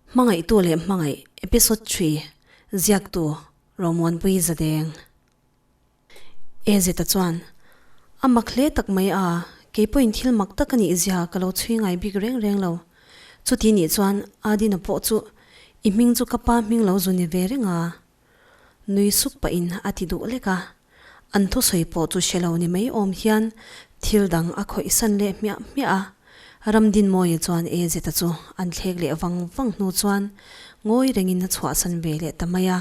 Hmangaihtu leh Hmangaih Episode Xii Ziaktu Romuanpui Zadeng E Zeta chuan a mak hle tak mai a, kei pawhin thil mak tak a nih zia ka lo chhui ngai bik reng reng lo. Chuti nih chuan Adina pawh chu i hming chu ka pa hming lo zu ni ve reng a. Nui suk pahin a ti duh lek a, an thusawi pawh chu hre lo ni mai awm hian thil dang a khawih san leh hmiah hmiah a. Ramdinmawia chuan E Zeta chu an thlek leh vang vang hnu chuan ngawi rengin a chhuahsan ve leh ta mai a.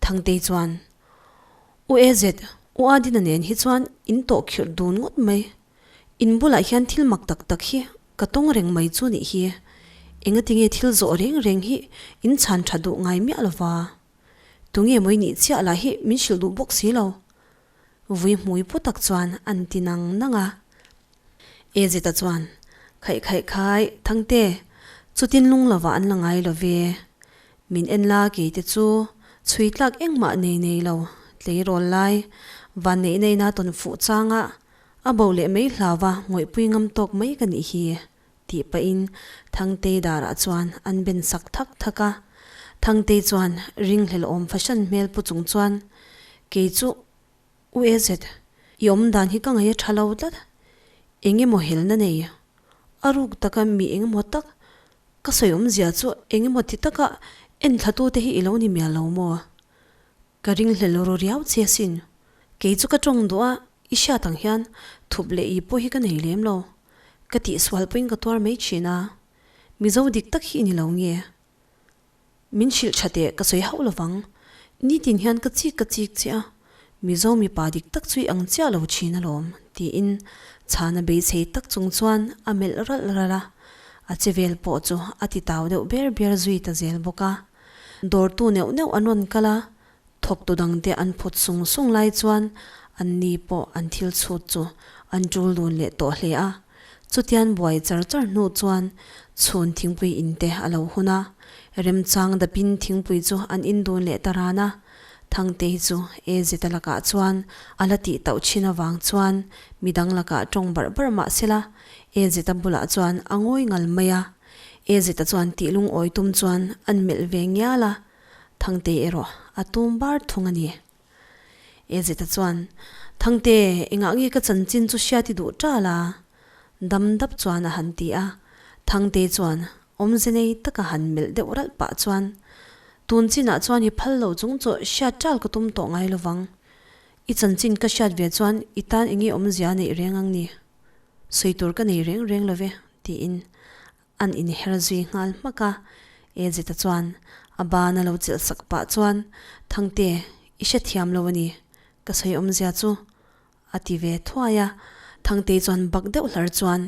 Thangtei chuan, U E Zet, U Adina nen hi chuan in tawh khirh dun ngawt mai. In bulah hian thil mak tak tak hi ka tawng reng mai chu nih hi. Engatinge thil zawh reng reng hi in chhan tha duh ngai miah lova. Tunge mawi nih chiah lah hi min hrilh duh bawk si lo. Vui hmui pu tak chuan an ti nang nang a. E Zeta chuan, Khaih khaih khai, Thangte, chutin lung lovah an la ngai lo ve. Min en la kei te chu chhui tlak engmah nei nei lo, tleirawl lai, van neih neihna tawn fuh changa A bo leh mai hlauva ngawihpui ngam tawk mai ka nih hi, tih pahin Thangtei darah chuan an ben sak thak thak a. Thangtei chuan ringhlel awm fahran hmel pu chung chuan, Kei chu U AZ, i awm dan hi ka ngaih a tha lo tlat. Eng emaw helna nei, a ruk taka mi eng emaw tak ka sawi awmzia chu eng emaw ti taka enthlatute hi i lo ni mial lo maw? Ka ringhlel ru riau che asin. Kei chu ka tawng duh a, i hriat ang hian thup leh i pawh hi ka nei lem lo. Ka tihsual pawhin ka tuar mai thin a. Mizo dik tak hi i ni lo nge? Min hrilh tha teh ka sawi hauh lovang. Nitin hian ka chik ka chik che a, Mizo mipa dik tak chu i ang chiah lo thin alawm, tiin chhana beisei tak chung chuan a melh ralh ralh a. A che vel pawh chu a ti tau deuh ber ber zui ta zel bawk a. Dawrtu neuh neuh an rawn kal a, thawktu dangte an phut sung sung lai chuan an ni pawh an thil chhut chu an tul dun leh tawh hle a. Chutian buai char char hnu chuan chhun thingpui in te a lo hun a, remchang dapin thingpui chu an in dun leh ta ran a. Thangtei chu E Zeta lakah chuan a la tih tauh thin avang chuan midang lakah tawng barh barh mah sela E Zeta bulah chuan a ngawi ngal mai a. E Zeta chuan tih lungawi tum chuan an melh ve ngial a, Thangte erawh a tum bar thung a ni. E Zeta chuan, Thangte, engah nge ka chanchin chu hriat i duh tal a? Dam dap chuan a han ti a. Thangte chuan awmze nei taka han melh deuh ralh pah chuan, Tun chinah chuan i phal lo chung chu hriat tal ka tum tawh ngai lovang. I chanchin ka hriat ve chuan i tan enge awmzia neih reng ang ni? Sawi tur ka nei reng reng lo ve, tiin an inher zui nghal hmak a. Ezeta chuan a ban a lo chelh sak pah chuan, Thangte, i hrethiam lo a ni, ka sawi awmzia chu, a ti ve thuai a. Thangtei chuan bak deuh hlar chuan,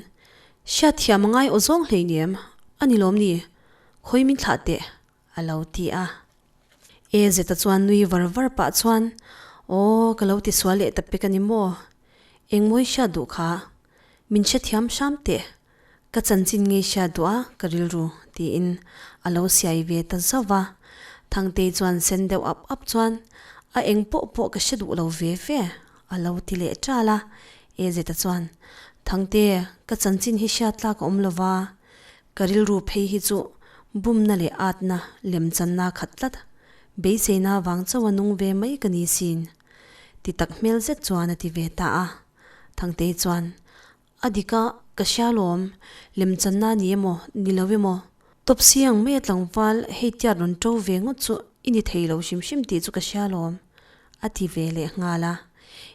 Hriatthiam a ngai aw zawng hleinem, a ni lawm ni, khawi min thlah teh, A lo ti a. E Zeta chuan nui var var pah chuan, Aw, ka lo ti sual leh ta pek a ni maw? Engmawi hriat duh kha? Min hrethiam hram teh. Ka chanchin ngei hriat duh a, ka rilru, tiin a lo siai ve ta zauh va. Thangtei chuan sen deuh ap ap chuan, A eng pawh pawh ka hre duh lo ve ve, a lo ti leh ṭal a. E Zeta chuan, Thangte, ka chanchin hi hriat tlak a awm lo va. Ka rilru phei hi chu bumna leh atna lemchanna khat tlat, beiseina vang chauha nung ve mai ka ni sin. Ti tak hmel zet chuan a ti ve ta a. Thangtei chuan, A dik a, ka hria lawm, lemchanna ni emaw, ni lo emaw, tawp si ang mai a tlangval hei tiat rawn to ve ngawt chu i ni thei lo hrim hrim tih chu ka hria lawm, a ti ve leh nghal a.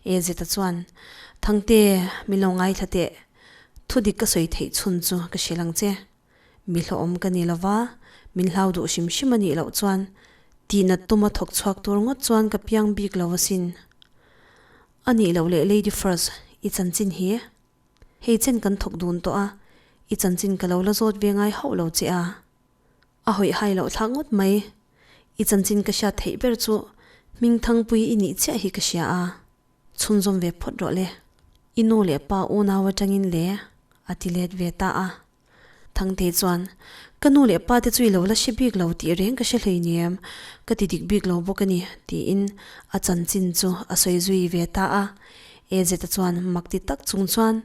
E Zeta chuan, Thangte, min lo ngaithla teh. Thu dik ka sawi theih chhun chu ka hrilh ang che. Mi hlawhawm ka ni lova, min hlau duh hrim hrim a nih loh chuan tihnat tuma thawk chhuak tur ngawt chuan ka piang bik lo asin. A nih loh leh Lady First, i chanchin hi? Hei chen kan thawk dun tawh a, i chanchin ka lo la zawt ve ngai hauh lo che a. A hawih hai loh thlak ngawt mai. I chanchin ka hriat theih ber chu Hmingthangpui i nih chiah hi ka hria a. Chhunzawm ve phawt rawh le. I nu leh pa unau atangin le, a ti let ve ta a. Thangtei chuan, Ka nu leh pa te chu i lo la hre bik lo tih reng ka hre hleinem, ka ti dik bik lo bawk a ni, tiin a chanchin chu a sawi zui ve ta a. Ezeta chuan mak ti tak chung chuan,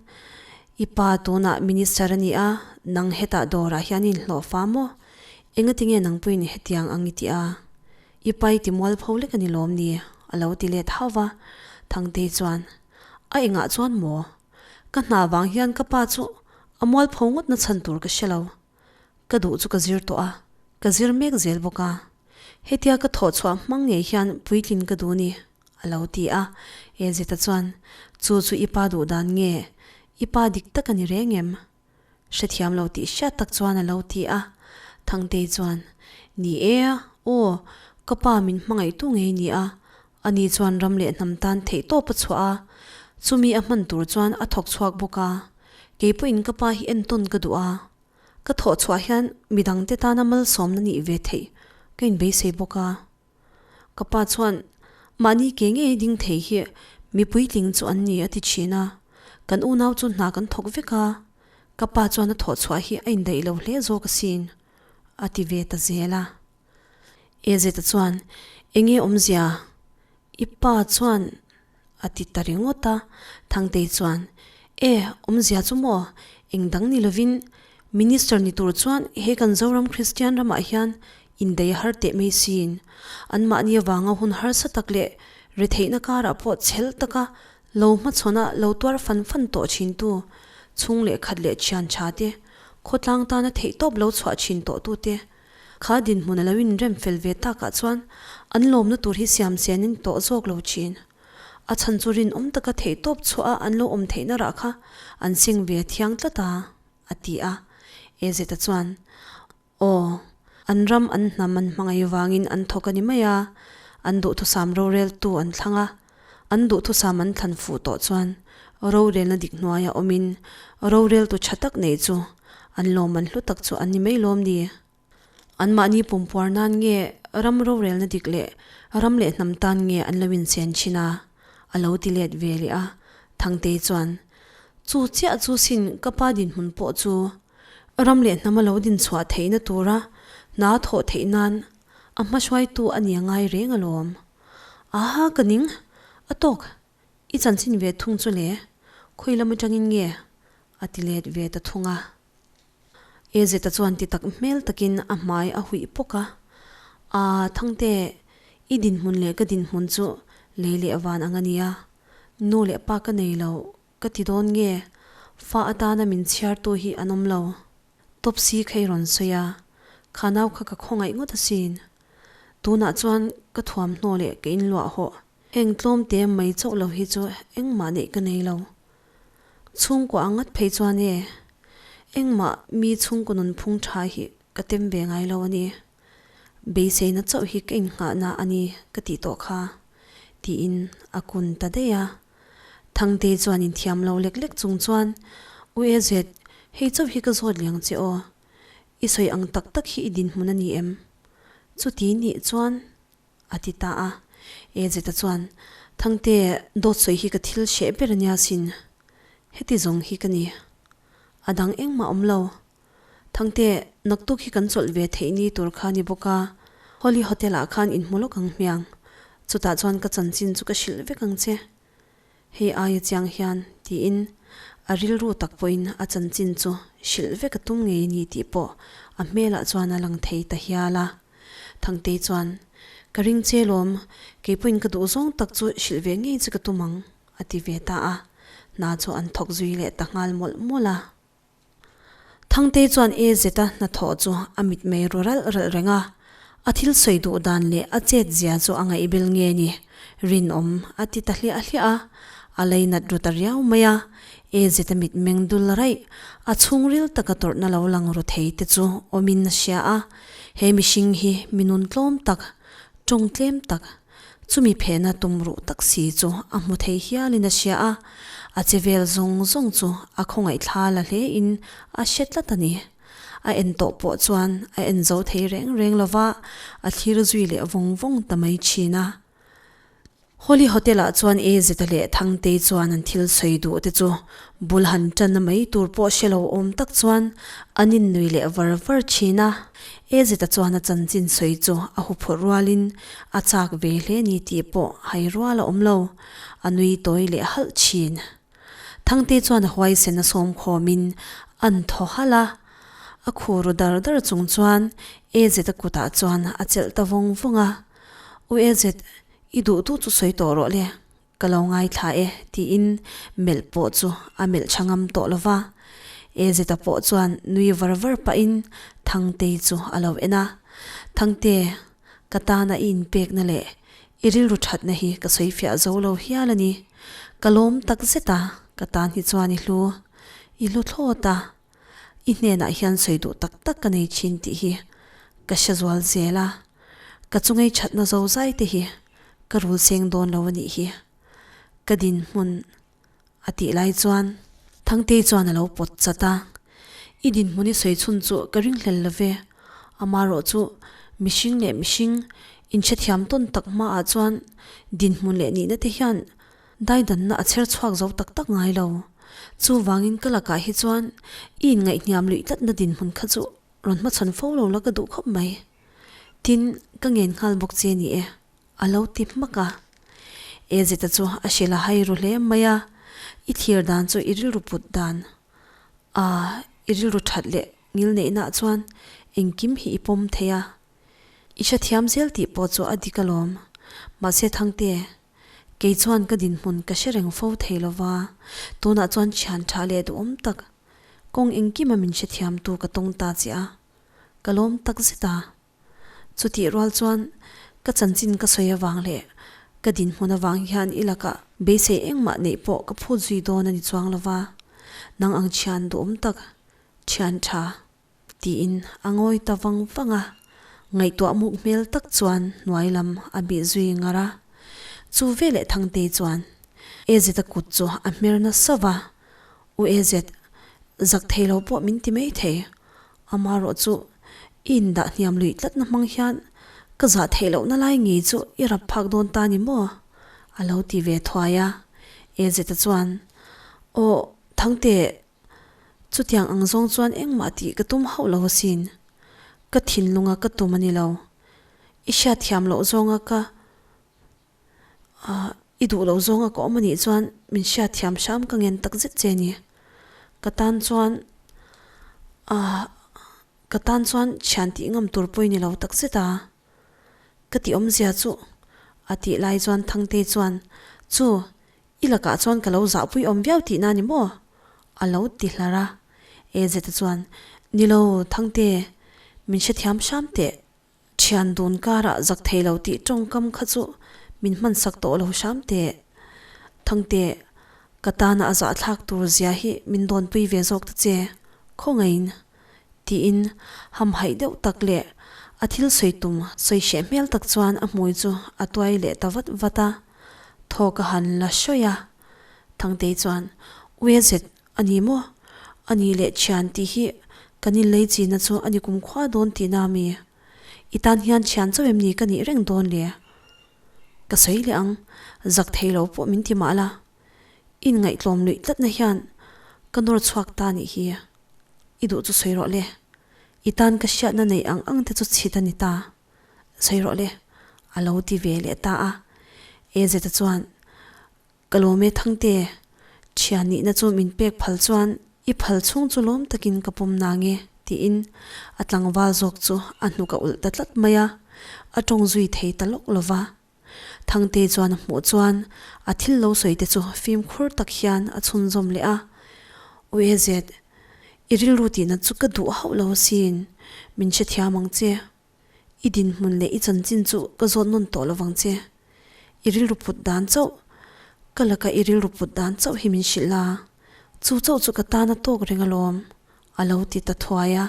I pa tunah minister a ni a, nang hetah dawrah hian i inhlawh fa maw? Engatinge nang pawhin hetiang ang i tih a? I pai ti mualpho lek a ni lawm ni? a lo ti let hauh va. Thangtei chuan, A engah chuan maw? Ka hna vang hian ka pa chu a mualpho ngawt na chhan tur ka hre lo. Ka duh chu ka zir tawh a, ka zir mek zel bawk a. Hetia ka thawh chhuah hmang ngei hian puitlin ka duh ni, a lo ti a. Ezeta chuan, Chu chu i pa duh dan nge? I pa dik tak a ni reng em? Hrethiam lo tih hriat tak chuan a lo ti a. Thangtei chuan, Ni e, aw, ka pa min hmangaihtu ngei ni a, ani chuan ram leh hnam tan theihtawp a chhuah a, chumi a hman tur chuan a thawk chhuak bawk a. Kei pawhin ka pa hi entawn ka duh a, ka thawh chhuah hian midangte tana malsawmna nih ve theih ka inbeisei bawk a. Ka pa chuan, Mahni ke ngei ding thei hi mi puitling chu an ni a ti thin a, kan unau chu hna kan thawk vek a, ka pa chuan a thawh chhuah hi a indaih lo hle zawk asin, a ti ve ta zel a. Ezeta chuan, Enge awmzia? I pa chuan A ti ta ringawt a, Thangtei chuan, E, awmzia chu maw? Eng dang ni lovin Minister ni tur chuan he kan Zoram Kristian ramah hian indaih a har teh mai siin, anmahni avanga hun harsa tak leh retheihna karah pawh chhel taka lo hmachhawn a lo tuar fan fan tawh thintu chhung leh khat leh thian tha te, khawtlang tana theihtawp lo chhuah thin tawhtute kha dinhmun a lo inrem fel ve takah chuan an lawmna tur hi siam chianin tawh zawk lo thin. A chhan chu rinawm taka theihtawp chhuah a an lo awm theihna rah kha an seng ve thiang tlat a, a ti a. Ezeta chuan, Aw, an ram an hnam an hmangaih vangin an thawk a ni mai a, an duhthusam roreltu an thlang a, an duhthusam an thlan fuh tawh chuan rorelna dik hnuaia awmin roreltu tha tak neih chu an lawmman hlu tak chu an ni mai lawm ni? Anmahni pumpuar nan nge ram rorelna dik leh ram leh hnam tan nge an lo inchen thin a? A lo ti let ve leh a, Thangtei chuan, Chu chiah chu sin ka pa dinhmun pawh chu ram leh hnam a lo dinchhuah theihna tura hna thawh theih nan a hmahruaitu a ni a ngai reng alawm. Aha ka ning, a tawk, i chanchin ve thung chu le, khawi lam atangin nge? A ti let ve ta thung a. Ezeta chuan ti tak hmel takin a hmai a huih pawk a, Aa, Thangte, i dinhmun leh ka dinhmun chu lei leh van ang a nia. Nu leh pa ka nei lo, ka ti dawn nge? Fa atana min chhiartu hi an awm lo. Topsy kha i rawn sawi a, kha nau kha ka khawngaih ngawt asin. Tunah chuan ka thuamhnaw leh ka inluah hawh. Heng tlawmte mai chauh lo hi chu engmah neih ka nei lo. Chhungkua ang ngat phei chuan e, engmah mi chhungkaw nunphung tha hi ka tem ve ngai lo a ni. Beiseina chauh hi ka innghahna a ni ka tih tawh kha, tiin a kun ta daih a. Thangtei chuan inthiam lo lek lek chung chuan, U Ezet, hei chauh hi ka zawt liang che aw. I sawi ang tak tak hi i dinhmun a ni em? Chuti nih chuan A ti ta a. Ezeta chuan, Thangte, dawt sawi hi ka thil hreh ber a nia sin. Heti zawng hi ka ni. A dang engmah awm lo. Thangte, naktuk hi kan chawlh ve theih ni tur kha ni bawk a, Holly Hotel-ah khan inhmu lawk ang hmiang. Chutah chuan ka chanchin chu ka hrilh vek ang che. Hei aia chiang hian, tiin a rilru tak pawhin a chanchin chu hrilh vek a tum ngei ni tih pawh a hmelah chuan a lang thei ta hial a. Thangtei chuan, Ka ring che lawm, kei pawhin ka duh zawng tak chu hrilh ve ngei che ka tum ang, a ti ve ta a. Hna chu an thawk zui leh ta nghal mawlh mawlh a. Thangtei chuan E zeta hnathawh chu a mitmei ru ralh ralh reng a, a thil sawi duh dan leh a chet zia chu a ngaihbel nge ni, rinawm a ti ta hliah hliah a, a leinat ru ta riau mai a, E zeta mitmeng dul raih, a chhungril taka tawrhna lo lang ru thei te chu awmin a hria a, he mihring hi mi nun tlawm tak, tawng tlem tak, Chumi phehna tum ruh tak si chu a hmu thei hialin a hria a, a che vel zawng zawng chu a khawngaih thla la hlein a hre tlat a ni. A en tawh pawh chuan a en zo thei reng reng lo va, a thlir zui leh vawng vawng ta mai thin a. Holly Hotel-ah chuan Ezeta leh Thangtei chuan an thil sawi duh te chu bul han tanna mai tur pawh hre lo awm tak chuan an innui leh var var thin a. Ezeta chuan a chanchin sawi chu a huphurh rualin A chak ve hle ni tih pawh hai rual a awm lo, a nui tawi leh halh thin. Thangte chuan a huaisen a sawm khawmin an thaw halh a. A khu ru dar dar chung chuan AZ-a kutah chuan a chelh ta vawng vawng a, U AZ, i duh duh chu sawi tawh rawh le, ka lo ngaithla e tiin melh pawh chu a melh tha ngam tawh lo va. AZ-a pawh chuan nui var var pahin Thangtei chu a lo en a, Thangte, ka tana i inpekna leh i rilru thatna hi ka sawi fiah zo lo hial a ni. Ka lawm tak zet a, ka tan hi chuan i hlu, i hlu thlawt a. I hnenah hian sawi duh tak tak ka nei thin tih hi ka hre zual zel a, ka chungei thatna zo zai te hi ka rul seng dawn lo a nih hi. Ka dinhmun a tih lai chuan Thangtei chuan a lo pawt chat a, I dinhmun i sawi chhun chu ka ringhlel lo ve, amarawh chu mihring leh mihring inhrethiam tawn tak hmaah chuan dinhmun leh nihna te hian Daidanna a chher chhuak zo tak tak ngai lo. Chuvangin ka lakah hi chuan i inngaihhniam luih tlatna dinhmun kha chu rawn hmachhawn fo lo la ka duh khawp mai. Tin, ka ngen nghal bawk che ni e, a lo ti hmak a. Ezeta chu a hrilh a hai ru hle mai a, I thlir dan chu i rilru put dan a, i rilru that leh ngilneihnaah chuan engkim hi i pawm thei a. I hrethiam zel tih pawh chu a dik alawm. Mahse Thangte, Kei chuan ka dinhmun ka hre reng fo thei lo va, tunah chuan thian tha leh duhawm tak, kawng engkima min hrethiamtu ka tawng ta che a, ka lawm tak zet a. Chutih rual chuan ka chanchin ka sawi avang leh ka dinhmun avang hian i lakah beisei engmah neih pawh ka phut zui dawn a ni chuang lo va, nang ang thian duhawm tak, thian tha. Tiin a ngawi ta vang vang a, ngaihtuah muk hmel tak chuan hnuai lam a bih zui ngar a. Chu veleh Thangtei chuan Ezeta kut chu a hmer nasa va, U Ezet, zak thei lo pawh min ti mai thei, amarawh chu i indah hniam luih tlatna hmang hian ka zah theih lohna lai ngei chu i rap phak dawn ta ni maw? a lo ti ve thuai a. Ezeta chuan, Aw, Thangte, Chutiang ang zawng chuan engmah tih ka tum hauh lo asin. Ka thinlunga ka tum a ni lo. I hriatthiam loh zawnga ka ah i duh loh zawnga ka awm a nih chuan min hriatthiam hram ka ngen tak zet che ni. Ka tan chuan ah ka tan chuan thian tih ngam tur pawh i ni lo tak zet a. Ka tih awmzia chu a tih lai chuan Thangtei chuan chu I lakah chuan ka lo zahpui awm viau tihna ni maw? A lo ti hlar a. AZ-a chuan, Ni lo, Thangte, min hrethiam hram teh. Thian dun karah zak thei lo tih tawngkam kha chu min hmansak tawh lo hram teh. Thangte, ka tana a zahthlak tur zia hi min dawnpui ve zawk ta che, khawngaiin. Tiin hamhaih deuh tak leh a thil sawi tum sawi hreh hmel tak chuan a hmui chu a tuai leh ta vat vat a. Thaw ka han la hrawih a, Thangtei chuan, Ue zet a ni maw? A ni leh thian tih hi kan inlei china chu a ni kumkhua dawn tihna a mi? I tan hian thian chauh em ni ka nih reng dawn le? Ka sawi leh ang, zak thei lo pawh min ti mah la, inngaihtlawm luih tlatna hian ka nawr chhuak ta nih hi. I duh chu sawi rawh le, i tan ka hriatna neih ang ang te chu chhit a ni ta. Sawi rawh le, a lo ti ve leh ta a. AZ-a chuan, Ka lawm e Thangte, thian nihna chu min pek phal chuan i phal chhung chu lawm takin ka pawm nang e, tiin a tlangval zawk chu a hnuk a ulh ta tlat mai a, a tawng zui thei ta lawk lo va. Thangte chuan a hmuh chuan a thil lo sawi te chu fimkhur tak hian a chhunzawm leh a, U AZ, i rilru tihna chu ka duh hauh lo asin, min hrethiam ang che. I dinhmun leh i chanchin chu ka zawt nawn tawh lovang che. I rilru put dan chauh, ka laka i rilru put dan chauh hi min hrilh la, chu chauh chu ka tan a tawk reng alawm, a lo ti ta thuai a.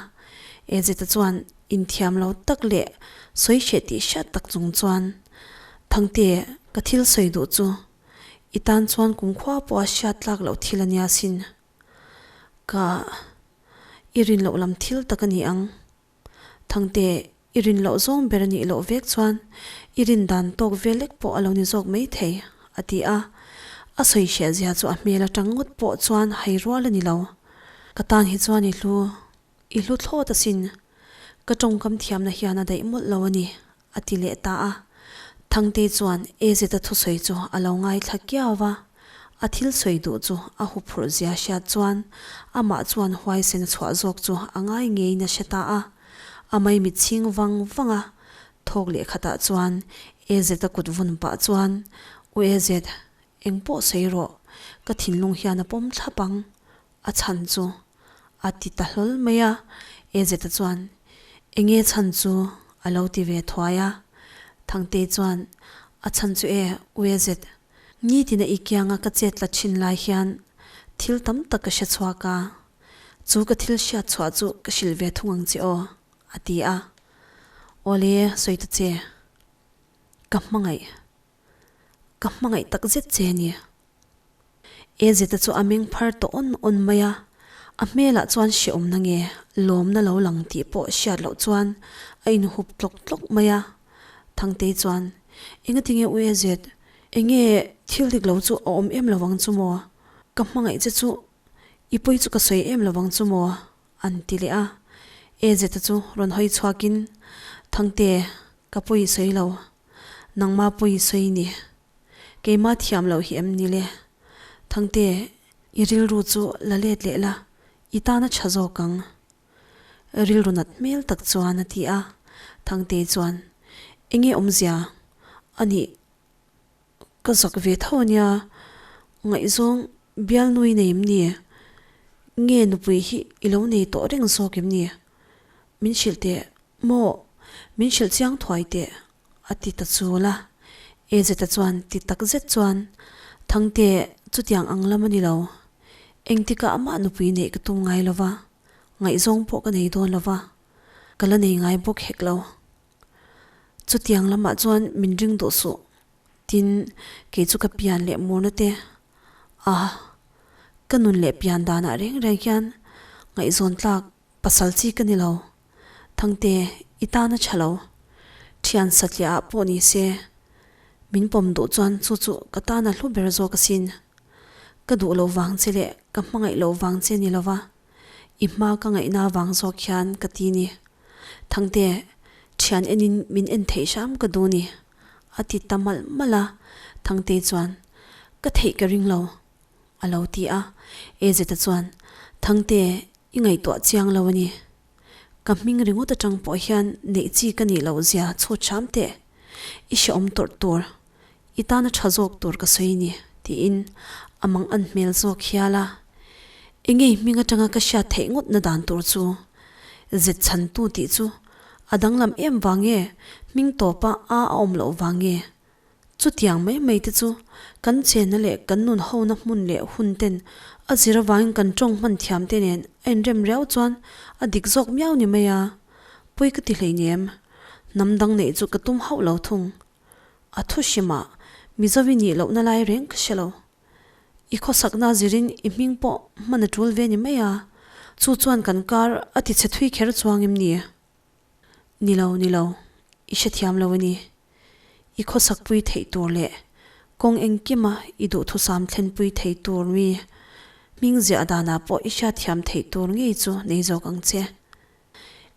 Ezeta chuan inthiam lo tak leh sawi hreh tih hriat tak chung chuan, Thangte, ka thil sawi duh chu i tan chuan kumkhua pawha hriat tlak loh thil a nia sin. Ka i rin loh lam thil tak a ni ang. Thangte, i rin loh zawng ber a nih loh vek chuan i rin dan tawk vel lek pawh a lo ni zawk mai thei, a ti a. A sawi hriah zia chu a hmel atang ngawt pawh chuan hai rual a ni lo. Ka tan hi chuan i hlu, i hlu thlawt asin. Ka tawngkam thiamna hian a daih mawlh lo a ni, a ti leh ta a. Thangte chuan AZ-a thusawi chu a lo ngaithla kiau va. A thil sawi duh chu a huphurh zia hriat chuan amah chuan huaisen a chhuah zawk chu a ngai ngeiin a hre ta a. A maimit chhing vang vang a, thawk leh khatah chuan AZ-a kut vun pah chuan, U AZ, eng pawh sawi rawh, ka thinlung hian a pawm thlap ang, a chhan chu a ti ta hlawl mai a, AZ-a chuan, Enge chhan chu? a lo ti ve thuai a. Thangtei chuan, A chhan chu e, U AZ, nitina i kianga ka chet tla thin lai hian thil tam tak ka hre chhuak a, Chu ka thil hriat chhuah chu ka hrilh ve thung ang che aw, a ti a. Awle, sawi ta che. Ka hmangaih. Ka hmangaih tak zet che a ni. Ezeta chu a meng phar tawh awn awn mai a, a hmelah chuan hrehawmna nge lawmna lo lang tih pawh hriat loh chuan a inhup tlawk tlawk mai a. Thangtei chuan, Engatinge u Ezet, enge thil dik lo chu a awm em lovang chu maw? Ka hmangaih che chu I pawi chu ka sawi em lovang chu maw? an ti leh a. Ezeta chu rawn hawi chhuakin, Thangte, ka pawi i sawi lo. Nangma pawi i sawi ni. Keima thiam loh hi em ni le? Thangte, i rilru chu la let leh la, i tan a tha zawk ang. Rilru nat hmel tak chuan a ti a. Thangte chuan, Enge awmzia? Anih, Ka zak ve tho ania, ngaihzawng bialnui nei em ni? Nge nupui hi i lo nei tawh reng zawk em ni? Min hrilh teh maw? Min hrilh chiang thuai teh a ti ta chul a. Ezeta chuan ti tak zet chuan, Thangte, chutiang ang lam a ni lo. Engtikah amah nupui neih ka tum ngai lo va, ngaihzawng pawh ka nei dawn lo va, ka la nei ngai bawk hek lo. Chutiang lamah chuan min ring duh suh. Tin, kei chu ka pian leh murna te a ka nun leh pian danah reng reng hian ngaihzawn tlak pasal chi ka ni lo. Thangte, i tan a tha lo. Thian satliah ah pawh ni se, min pawm duh chuan chu chu ka tan a hlu ber zawk asin. Ka duh lo vang che leh ka hmangaih lo vang che ni lova. I hma ka ngaihna vang zawk hian ka ti ni. Thangte, thian enin min en theih hram ka duh ni, a ti ta malh malh a. Thangte chuan, Ka theih ka ring lo, a lo ti a. Ezeta chuan, Thangte, i ngaihtuah chiang lo a ni. Ka hming ringawt atang pawh hian neih chi ka nih loh zia chhut hram teh. I hrehawm tawrh tur, I tana tha zawk tur ka sawi ni, tiin a mang an hmel zawk hial a. Engei hming atanga ka hriat theih ngawtna dan tur chu zet chhantu tih chu a danglam em vang nge hming tawpa a a awm loh vang nge? Chutiang mai mai te chu kan chenna leh kan nun hona hmun leh hun ten a zir avangin kan tawng hman thiam te nen a inrem riau chuan a dik zawk miau ni mai a, pawi ka ti hleinem. Hnam dang neih chu ka tum hauh lo thung. A thu hrimah Mizovi nih lohna lai reng ka hre lo. I khawsakna zirin i hming pawh hman a tul ve ni mai a, chu chuan kan kar a ti chhe thui kher chuang em ni? Ni lo, ni lo, i hrethiam lo a ni. I khawsakpui theih tur leh kawng engkima i duhthusam thlenpui thei tur mi hming ziah danah pawh i hriatthiam theih tur ngei chu nei zawk ang che.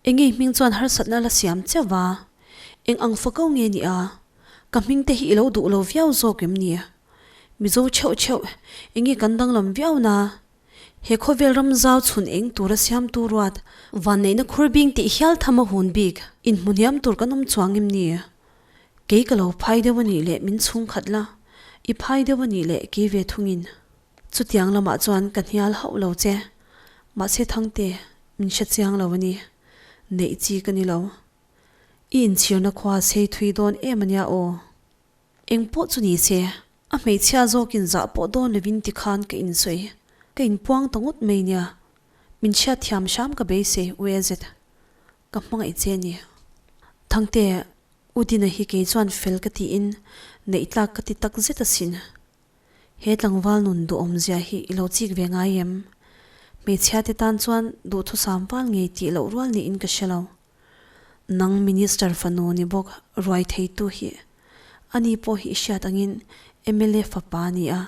Engei hming chuan harsatna la siam chiah va, eng ang fako nge ni a, ka hming te hi i lo duh lo viau zawk em ni? Mizo chheuh chheuh, enge kan danglam viau na? He khawvel ram zau chhun eng tura siamtu ruat, vanneihna khur bing tih hial tham a hun bik, inhmu hniam tur kan awm chuang em ni? Kei ka lo phai deuh a nih leh min chhung khat la, i phai deuh a nih leh kei ve thungin. Chutiang lamah chuan ka hnial hauh lo che, mahse Thangte, min hre chiang lo a ni. Neih chi ka ni lo. I inchhirna khua sei thui dawn em a nia aw. Eng pawh chu ni se, a hmeichhia zawkin zah pawh dawn lovin tikhan ka insawi, ka inpuang ta ngawt mai nia. Min hriat thiam hram ka beisei, U Ezet. Ka hmangaih che a ni. Thangte, U Dina hi kei chuan fel ka tiin neih tlak ka ti tak zet asin. He tlangval nun duhawmzia hi i lo chik ve ngai em? Hmeichhia te tan chuan duhthusam val ngei tih loh rual niin ka hre lo. Nang Minister fanu ni bawk ruai theitu hi ani pawh hi i hriat angin mla fapa a ni a,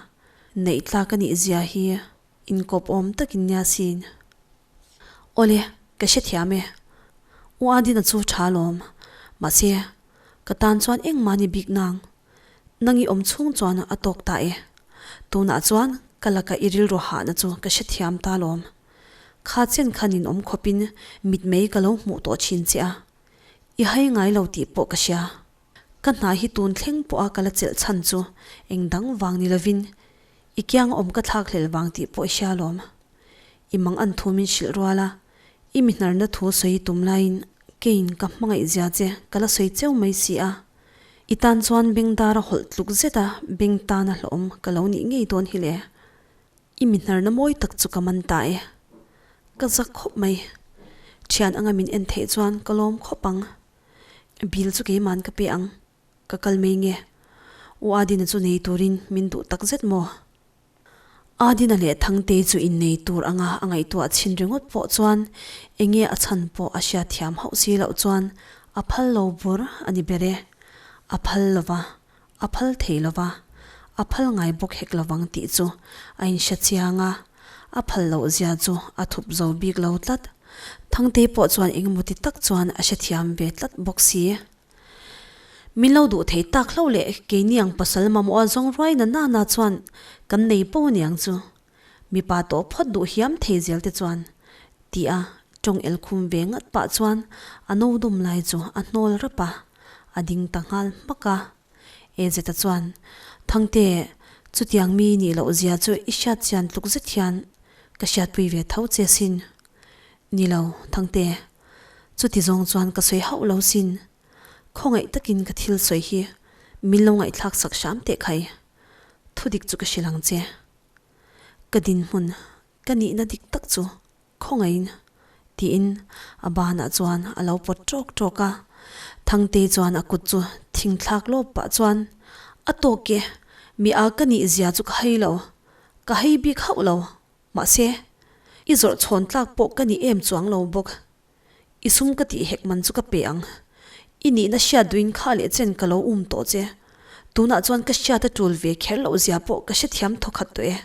neih tlak a nih zia hi inkawp awm takin nia sin. Awle, ka hrethiam e. U Adina chu tha alawm. Mahse, ka tan chuan engmah ni bik nang. Nang i awm chhung chuan a tawk ta e. Tunah chuan ka laka i rilru hahna chu ka hrethiam ta lawm. Kha chen khan in awm khawpin mitmei ka lo hmuh tawh thin che a, i hai ngai lo tih pawh ka hria. Ka hna hi tun thleng pawha ka la chelh chhan chu eng dang vang ni lovin i kiang awm ka thlak hlel vang tih pawh i hria lawm. I mang an thu min hrilh rual a, i mi hnarna thu sawi tum laiin keiin ka hmangaih zia che ka la sawi cheu mai si a. I tan chuan beng dara hawlh tluk zeta beng tana hlawhawm ka lo nih ngei dawn hi le. I mi hnarna mawi tak chu ka man ta e. Ka zak khawp mai. Thian anga min en theih chuan ka lawm khawp ang. Bill chu keiman ka pe ang. Ka kal mai nge. U Adina chu nei turin min duh tak zet maw? Adina leh Thangtei chu innei tur anga a ngaihtuah chhin ringawt pawh chuan enge a chhan pawh a hriatthiam hauh si loh chuan a phal lo bur a ni ber e. A phal lova, a phal thei lova, a phal ngai bawk hek lovang tih chu a inhre chiang a, a phal loh zia chu a thup zo bik lo tlat. Thangtei pawh chuan engemaw ti tak chuan a hrethiam ve tlat bawk si. Min lo duh thei tak hlo leh keini ang pasal mamawh a zawng ruai na na na chuan kan nei po aniang chu. Mipa tawh phawt duh hiam thei zel te chuan ti a tawng el khum ve ngat pah chuan a no dum lai chu a hnawl rap a, a ding ta nghal hmak a. Ezeta chuan, Thangte, chutiang mi nih loh zia chu i hriat chian tluk zet hian ka hriatpui ve tho che sin. Ni lo, Thangte. Chuti zawng chuan ka sawi hauh lo sin. Khawngaih takin ka thil sawi hi min lo ngaihthlak sak hram teh khai. Thudik chu ka hrilh ang che. Ka dinhmun, ka nihna dik tak chu khawngaihin tiin a banah chuan a lo pawt ṭawk ṭawk a. Thangtei chuan a kut chu thingthlak lawp pah chuan, A tawk e, mi a ka nih zia chu ka hai lo. Ka hai bik hauh lo. Mahse, i zawrh chhawn tlak pawh ka ni em chuang lo bawk. I sum ka tih hek man chu ka pe ang. I nihna hriat duhin kha leh chen ka lo um tawh che. Tunah chuan ka hriat a tul ve kher loh zia pawh ka hrethiam thawkhat tawh e.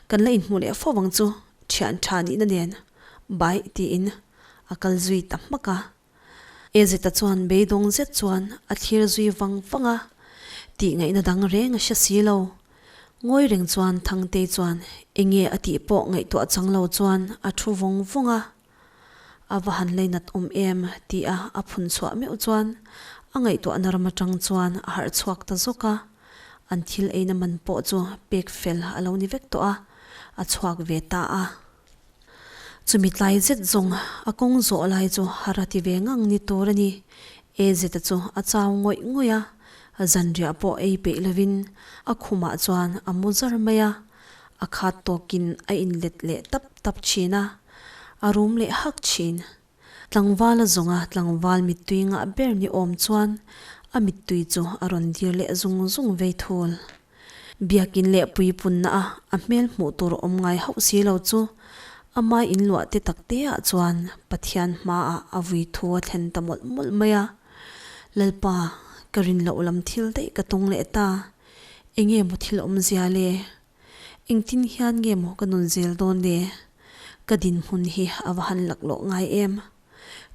Kan la inhmu leh fo vang chu thian tha nihna nen bai tiin a kal zui ta hmak a. Ezeta chuan beidawng zet chuan a thlir zui vang vang a, tih ngaihna dang reng a hre si lo. Ngawi reng chuan Thangtei chuan enge a tih pawh ngaihtuah chang lo chuan a thu vawng vawng a. A va han leinat awm em tih a a phun chhuah meuh chuan a ngaihtuahna ram atang chuan a harh chhuak ta zawk a, an thil eina man pawh chu pek fel a lo ni vek tawh a, a chhuak ve ta a. Chumi tlai zet zawng a kawng zawh lai chu har a ti ve ngang ni tur a ni. Ezeta chu a chau ngawih ngawih a, zanriah pawh ei peih lovin a khumah chuan a mu zar mai a, a khat tawkin a inlet leh tap tap thin a, a rum leh hak thin. Tlangval a zawnga tlangval mittui ngah ber ni awm chuan a mittui chu a rawn dir leh zung zung vei thul. Biakin leh puipunna a a hmel hmuh tur awm ngai hauh si lo chu ama inluah te tak te ah chuan Pathian hmaah a vui thu a thlen ta mawlh mawlh mai a. Lalpa, ka rin loh lam thil daih ka tung leh ta. Enge maw thil awmzia le? Engtin hian nge maw ka nun zel dawn le? Ka dinhmun hi a va han laklawh ngai em?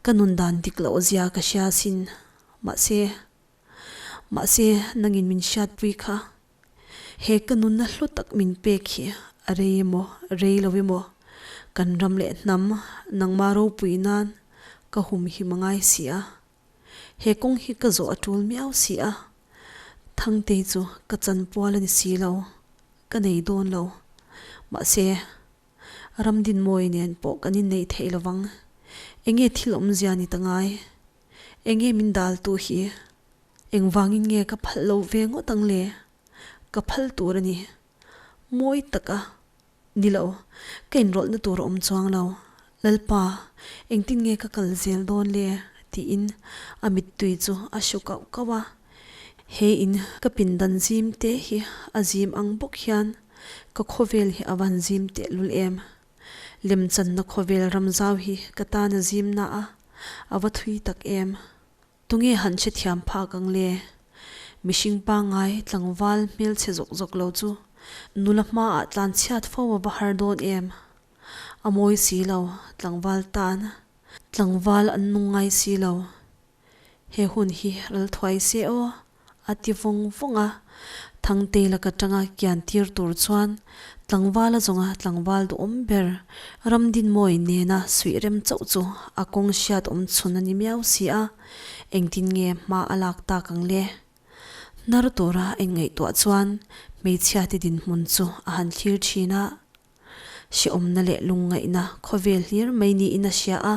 Ka nun dan dik loh zia ka hria sin. Mahse, mahse nangin min hriatpui kha. He ka nunna hlu tak min pek hi a rei emaw, rei lo emaw, kan ram leh hnam nangmah ropui nan ka humhim a ngai si a. He kawng hi ka zawh a tul miau si a, Thangtei chu ka chanpual a ni si lo, ka nei dawn lo. Mahse, Ramdinmawi nen pawh kan inneih theih lovang. Enge thil awmzia ni ta ngai? Enge min daltu hi? Engvangin nge ka phalh lo ve ngawt ang le? Ka phal tur a ni. Mawi taka Ni lo, ka inrawlhna tur a awm chuang lo. Lalpa, engtin nge ka kal zel dawn le? tiin a mittui chu a hru kauh kauh a. He in ka pindan zim te hi a zim ang bawk hian ka khawvel hi a van zim tehlul em. Lemchanna khawvel ramzau hi ka tan a zim na a, a va thui tak em. Tunge han hrethiam phak ang le? Mihring pangngai tlangval hmelchhe zawk zawk lo chu nula hmaah tlanchhiat fo a va har dawn em? A mawi si lo, tlangval tan tlangval an nung ngai si lo. He hun hi ral thuai se aw, a ti vawng vawng a. Thangtei laka tanga kian tir tur chuan tlangval a zawnga tlangval duhawm ber Ramdinmawi nena suih rem chauh chu a kawng hriat awm chhun a ni miau si a, engtin nge hma a lak tak ang le? Hnar tura a inngaihtuah chuan hmeichhiate dinhmun chu a han thlir thin a. Hrehawmna leh lungngaihna khawvel hlir mai niin a hria a,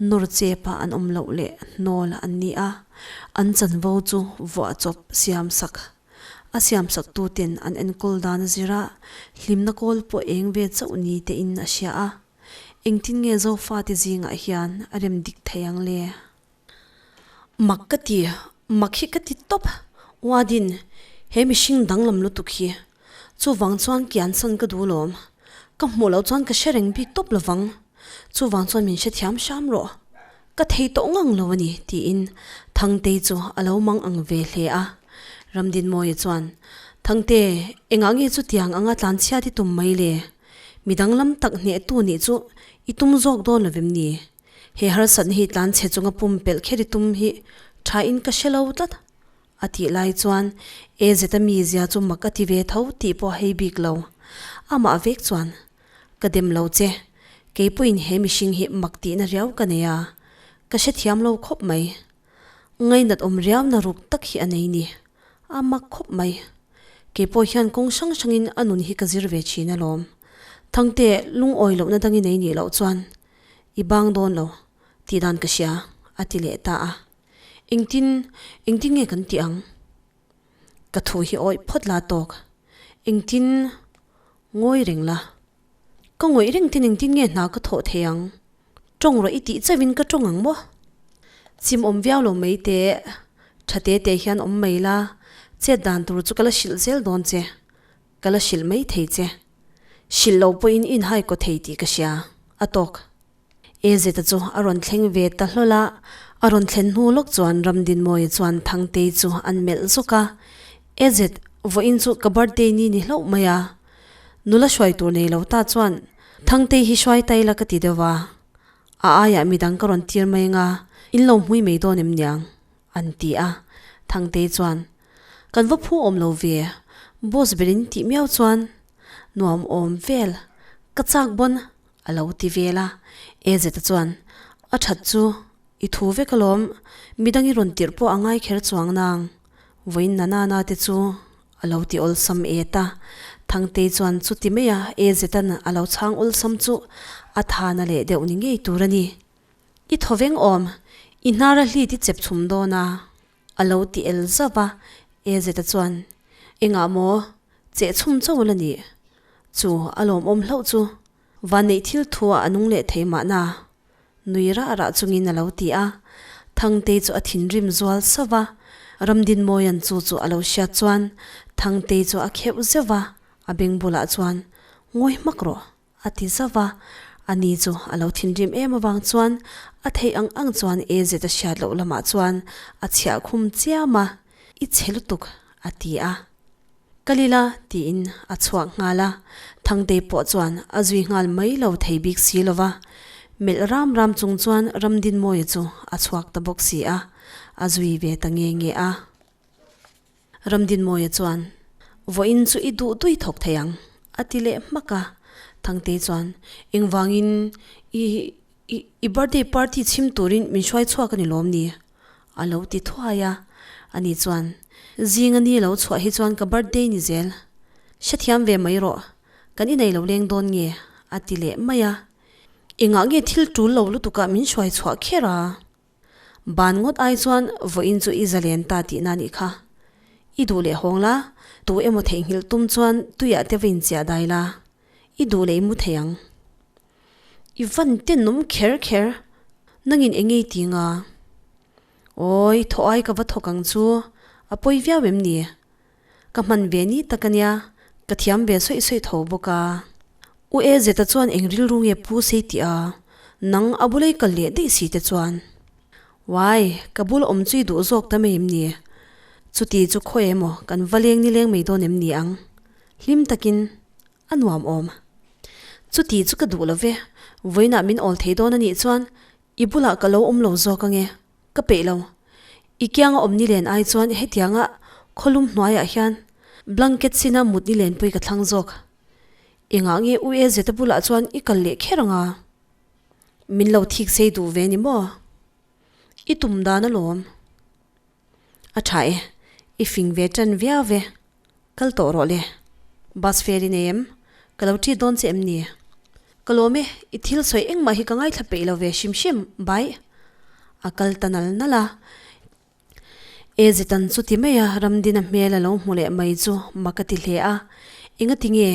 nawr chepa an awm loh leh hnawl an ni a, an chanvo chu vuah chawp siam sak. A siam sak tuten an enkawl dan a zir a, hlimna kawl pawh eng ve chauh ni tein a hria a. Engtin nge Zofate zingah hian a rem dik thei ang le? Mak ka ti, mak hi ka ti tawp. Uadin, he mihring danglam lutuk hi. Chuvang chuan kiansan ka duh lawm. Ka hmuh loh chuan ka hre reng bik tawp lovang. Chuvang chuan min hrethiam hram rawh. Ka thei tawh ngang lo a ni, tiin Thangtei chu a lo mang ang ve hle a. Ramdinmawia chuan, Thangte, engah nge chutiang anga tlanchhiat i tum mai le? Mi danglam tak hnehtu nih chu i tum zawk dawn lovem ni? He harsatna hi tlanchhe chunga pumpelh kher i tum hi tha in ka hre lo tlat a tih lai chuan AZ-a mizia chu mak a ti ve tho tih pawh a hei bik lo. Amah vek chuan, Ka dem lo che, kei pawhin he mihring hi mak tihna riau ka nei a, ka hrethiam lo khawp mai. Ngainat awm riauna ruk tak hi a nei ni. A mak khawp mai. Kei pawh hian kawng hrang hrangin a nun hi ka zir ve thin alawm. Thangte lungawi lohna dangin ei nih loh chuan I bang dawn lo, tih dan ka hria, a ti leh ta a. Engtin, engtin nge kan tih ang? Ka thu hi awih phawt la tawk. Engtin ngawi reng la? Ka ngawih reng ten engtin nge hna ka thawh thei ang? Tawng rawh i tih chauhin ka tawng ang maw? Chim awm viau lo mai teh, tha te te hian awm mai la, chet dan tur chu ka la hrilh zel dawn che. Ka la hrilh mai thei che. Hrilh lo pawhin i inhai kaw thei tih ka hria, a tawk. AZ-a chu a rawn thleng ve ta hlawl a, a rawn thlen hnu lawk chuan Ramdinmawia chuan Thangtei chu an melh zawk a, AZ, vawiin chu ka birthday ni ni hlauh mai a. Nula hruai tur nei lo ta chuan Thangtei hi hruai ta ila ka ti deuh a, a aiah midang ka rawn tir mai anga in lo hmui mai dawn em niang? An ti a, Thangtei chuan, Kan va phu awm lo ve, boss berin tih miau chuan nuam awm vel, ka chak bawn a lo ti vel a. AZ-a chuan, A that chu, i thu vek alawm, midang i rawn tirh pawh a ngai kher chuang nang, vawiin na nana te chu a lo ti awlsam et a. Thangtei chuan chuti maia AZ-a'n a lo chhang awlsam chu a thana leh deuh ni ngei tur a ni. I thawveng awm, i hnar a hlit i chep chhum dawn a, a lo ti el zauh va. AZ-a chuan, Engah maw, cheh chhum chauh la nih? Chu a lawmawm hlauh chu, vanneih thil thu ah a nung leh thei mahna, nui rah rah chungin a lo ti a. Thangtei chu a thinrim zual sauh va, Ramdinmawia'n chu chu a lo hriat chuan Thangtei chu a kheuh zeuh va, a beng bulah chuan, Ngawi hmak rawh, A ti zauh a, ani chu a lo thinrim em avang chuan a theih ang ang chuan AZ a hriat loh lamah chuan a chhiah khum chiam a, I chhe lutuk, a ti a. Kal ila, tiin a chhuak nghal a, Thangtei pawh chuan a zui nghal mai lo thei bik si lo va, melh ram ram chung chuan Ramdinmawia chu a chhuak ta bawk si a, a zui ve ta nge nge a. Ramdinmawia chuan, Vawiin chu i duh dui thawk thei ang, a ti leh hmak a. Thangtei chuan, Engvangin i, i, i birthday party chhim turin min hruai chhuak a ni lawm ni? a lo ti thuai a. Ani chuan, Zing a ni lo chhuah hi chuan ka birthday ni zel. Hrethiam ve mai rawh, kan inei lo leng dawn nge? a ti leh mai a. Engah nge thil tul lo lutukah min hruai chhuah kher a? Ban ngawt ai chuan vawiin chu i zalen ta tihna nih kha. I duh leh hawng la, tu emaw theihnghilh tum chuan tuiah te va inchiah dai la, i duh leh i mu thei ang. I van tenawm kher kher, nangin eng ngei ti nga? Awi, thaw ai ka va thawk ang chu, a pawi viau em ni? Ka hman ve ni tak a nia, ka thiam ve sawi sawi tho bawk a. U E Zeta chuan eng rilru nge pu sei tih a, nang a bulei kal leh daih si te chuan. Uai, ka bul awm chu i duh zawk ta mai em ni? Chuti chu khawi emaw kan va leng ni leng mai dawn em ni ang? Hlim takin a nuam awm. Chuti chu ka duh lo ve, vawiinah min awl thei dawn a nih chuan I bulah ka lo awm lo zawk ange, ka peih lo. I kianga awm ni len ai chuan hetianga khawlum hnuaiah hian. Blanket sina mut ni lenpui ka thlang zawk. Engah nge U Ezeta bulah chuan i kal leh kher anga? Min lo thik sei duh ve ni maw? I tum dan alawm. A tha e, i fing ve tan viau ve. Kal tawh rawh le. Bus fare i nei em? Ka lo ṭi dawn che em ni? Ka lawm e, i thil sawi engmah hi ka ngaithla peih lo ve hrim hrim, bye. A kal ta nal nal a. Ezetan chu ti mai a, Ramdina hmel a lo hmu leh mai chu mak a ti hle a. Engati nge?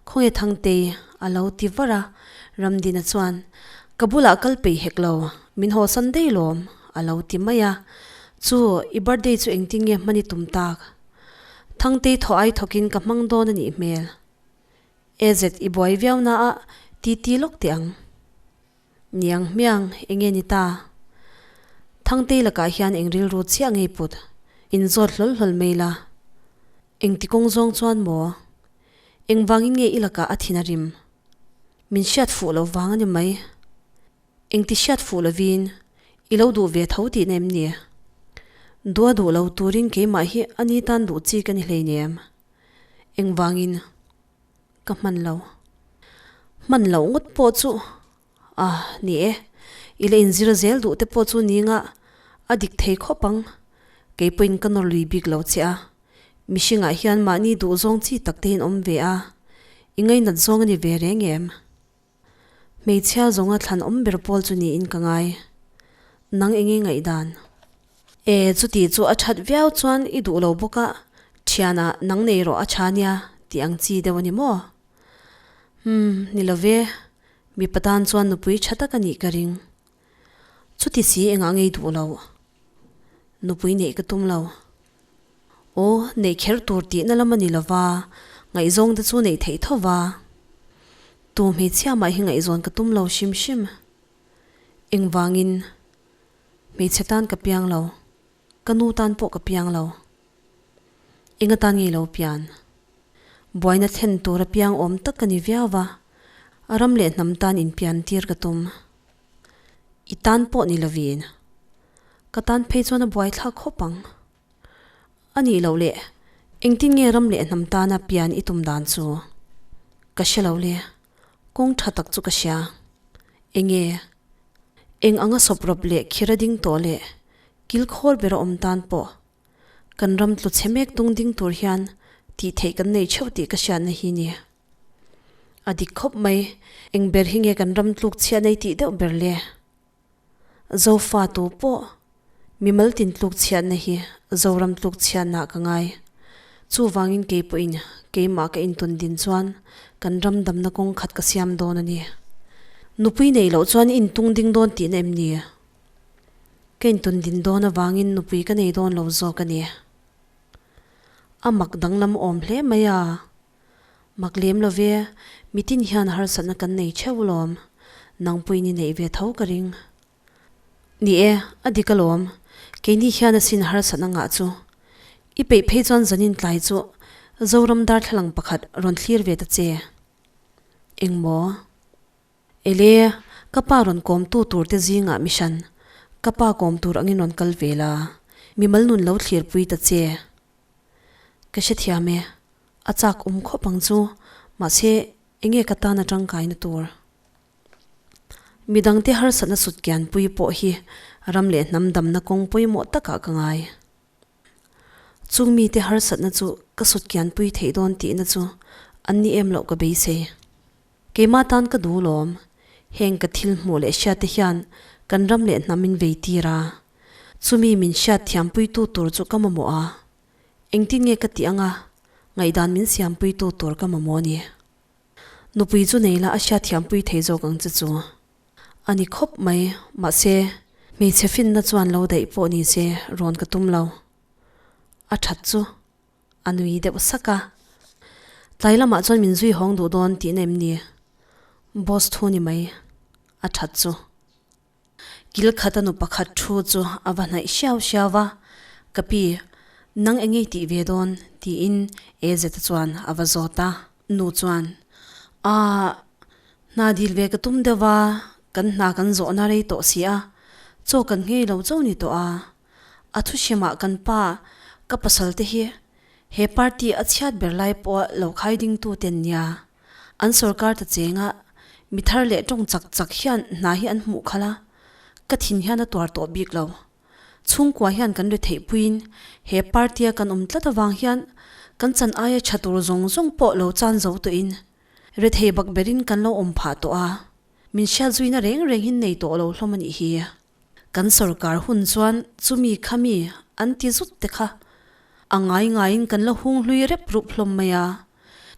Khawnge Thangtei? a lo ti var a. Ramdina chuan, Ka bulah kal peih hek lo, min haw san daih lawm, a lo ti mai a. Chu, i birthday chu engtin nge hman i tum tak? Thangtei thaw ai thawkin ka hmang dawn a nih hmel. Ezet i buai viau na a titi lawk teh ang. Niang hmiang enge ni ta? Thangtei lakah hian eng rilru chiah ngei put? Inzawt hlawl hlawl mai la. Engti kawng zawng chuan maw? Engvangin nge i lakah a thin a rim? Min hriat fuh loh vang a ni mai. Engti hriat fuh lovin i lo duh ve tho tihna em ni? Duh a duh lo turin keimah hi a ni tan duh chi ka ni hleinem. Engvangin ka hman lo. Hman loh ngawt pawh chu ah ni e, i la inzir zel duh te pawh chu ni ngah a dik thei khawp ang. Kei pawhin ka nawr lui bik lo che a, mihringah hian mahni duh zawng chi tak te hi an awm ve a, i ngainat zawng a ni ve reng em? Hmeichhia zawnga thlan awm ber pawl chu niin ka ngai. Nang enge ngaihdan? E, chuti chu a that viau chuan i duh lo bawk a, thianah nang nei rawh a tha nia tih ang chi deuh a ni maw? Umm, ni lo ve, mipa tan chuan nupui tha tak a nih ka ring. Chuti si engah ngei duh lo? Nupui neih ka tum lo. Aw, neih kher tur tihna lam a ni lo va, ngaihzawng te chu neih theih tho va. Tu hmeichhia mah hi ngaihzawn ka tum lo hrim hrim. Engvangin hmeichhe tan ka piang lo, ka nu tan pawh ka piang lo. Enga tan ngei lo pian? Buaina thlen tur a piang awm tak ka ni viau va, a ram leh hnam tan inpian tir ka tum. I tan pawh ni lovin. Ka tan phei chuan a buaithlak khawp ang. A nih loh leh, engtin nge ram leh hnam tana pian i tum dan chu? Ka hre lo le, kawng tha tak chu ka hria. Enge? Eng anga sawp rawp leh khir a ding tawh leh kil khawl ber a awm tan pawh kan ram tlu chhe mek tung ding tur hian tih theih kan nei theuh tih ka hriatna hi ni. A dik khawp mai, eng ber hi nge kan ram tluk chhiah nei tih deuh ber le? Zofa tu pawh mimal tin tluk chhiatna hi Zoram tluk chhiatnaah ka ngai. Chuvangin kei pawhin keimah ka intun din chuan kan ram damna kawng khat ka siam dawn a ni. Nupui neih loh chuan i intung ding dawn tihna em ni? Ka intun din dawn avangin nupui ka nei dawn lo zawk a ni. A mak danglam awm hle mai a. Mak lem lo ve, mitin hian harsatna kan nei theuh alawm, nang pawhin i neih ve tho ka ring. Ni e, a dik alawm, keini hian asin harsatna ngah chu. I peih phei chuan zanin tlai chu Zoram darthlalang pakhat rawn thlir ve ta che. Engmaw? Ele, ka pa rawn kawmtu tur te zingah mi hran, ka pa kawm tur angin rawn kal ve la, mimal nun lo thlirpui ta che. Ka hrethiam e, a chak awm khawp ang chu, mahse enge ka tan a tangkaina tur? Midangte harsatna sutkianpui pawh hi ram leh hnam damna kawng pawimawh takah ka ngai. Chung mite harsatna chu ka sutkianpui theih dawn tihna chu an ni em loh ka beisei. Keimah tan ka duh lawm, heng ka thil hmuh leh hriat te hian kan ram leh hnam min vei tir a, chumi min hriat thiampuitu tur chu ka mamawh a, engtin nge ka tih anga ngaihdan min siampuitu tur ka mamawh a ni. Nupui chu nei la a hriat thiampui thei zawk ang che chu a ni khawp mai, mahse hmeichhe finna chuan lo daih pawh ni se rawn ka tum lo. A that chu. A nui deuh sak a. Tlai lamah chuan min zui hawng duh dawn tihna em ni? Boss thu ni mai. A that chu. Kil khata nu pakhat thu chu a va hnaih hriau hriau va, Ka pi, nang eng ngei tih ve dawn? tiin Ezeta chuan a va zawt a. Nu chuan, Aah, hna dil ve ka tum deuh va, kan hna kan zawhna rei tawh si a, chaw kan nghei lo chauh ni tawh a. A thuhrimah kan pa, ka pasal te hi. He party a chhiat ber lai pawha lo khai dingtu ten nia. An sorkar ta chenga mi thar leh tawng chak chak hian hna hi an hmuh khalh a, ka thin hian a tuar tawh bik lo. Chhungkua hian kan ri theih puiin he party a kan awm tlat avang hian kan chan aia tha tur zawng zawng pawh lo chan zo tawhin rethei bak berin kan lo awm phah tawh a, min hriat zuina reng reng hin nei tawh lo hlawm a nih hi. Kan sorkar hun chuan chumi khami an ti zut te kha a ngai ngaiin kan la hung hlui rep rup hlawm mai a,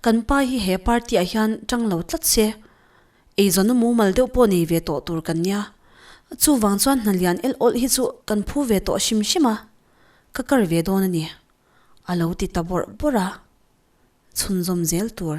kan pa hi he party ah hian tang lo tlat se, eizawnna mumal deuh pawh nei ve tawh tur kan nia. Chuvang chuan hna lian el awlh hi chu kan phu ve tawh hrim hrim a, ka kar ve dawn a ni, a lo ti ta bawrh bawrh a, chhunzawm zel tur.